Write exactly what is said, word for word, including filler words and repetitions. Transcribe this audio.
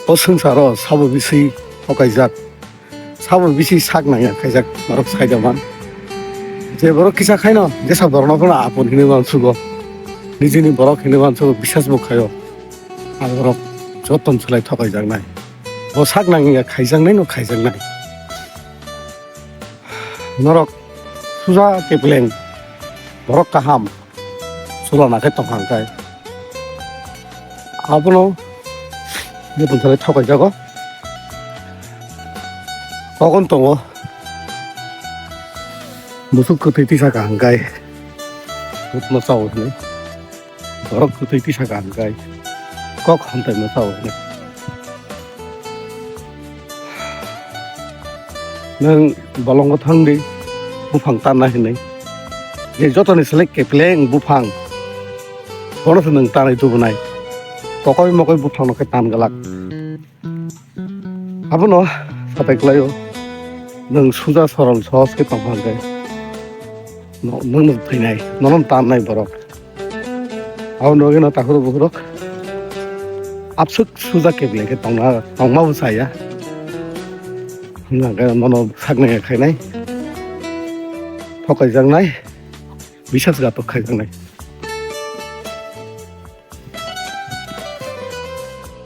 O swngcharo sabo bisi thokaijak, sabo bisi sak nangya khaijak borok saida man. Je borok kisa khaino jesa borokno phano apon hinwi mansugo. Nijini borok hinwi mansugo, bisas bo khaio. Ang borok joton chwlai thokaijaknai. Bo sak nangya khaijaknai no khaijaknai. Norok suja kepleng borok kaham. Chulana khe tongkha hwnkhe. Abono joto thani thokaijago. Kogon tongo. Musuk kwthwi tisa kaham kai. Bukno chao hwnwi. Borok kwthwi tisa kaham kai. Kok hamtaino chao hwnwi. Nwng bolongo thang di, buphang tanna hinwi. Je jotoni selek kepleng buphang, bono se nwng tanwi tubunai. Kokoi mokoi buphangno khe tan glak. Abono satai klaio, nwng suja sorol sohos khe tongphang khe. No, nwng nwng thwinai, nono tannai borok. Abo nogino takhurok bukhurok. Abswk suja kepleng khe tongna, tongma bo chaya. Hwnka khe mono saknai khainai. Thokaijaknai. Bisas gatok khaijaknai.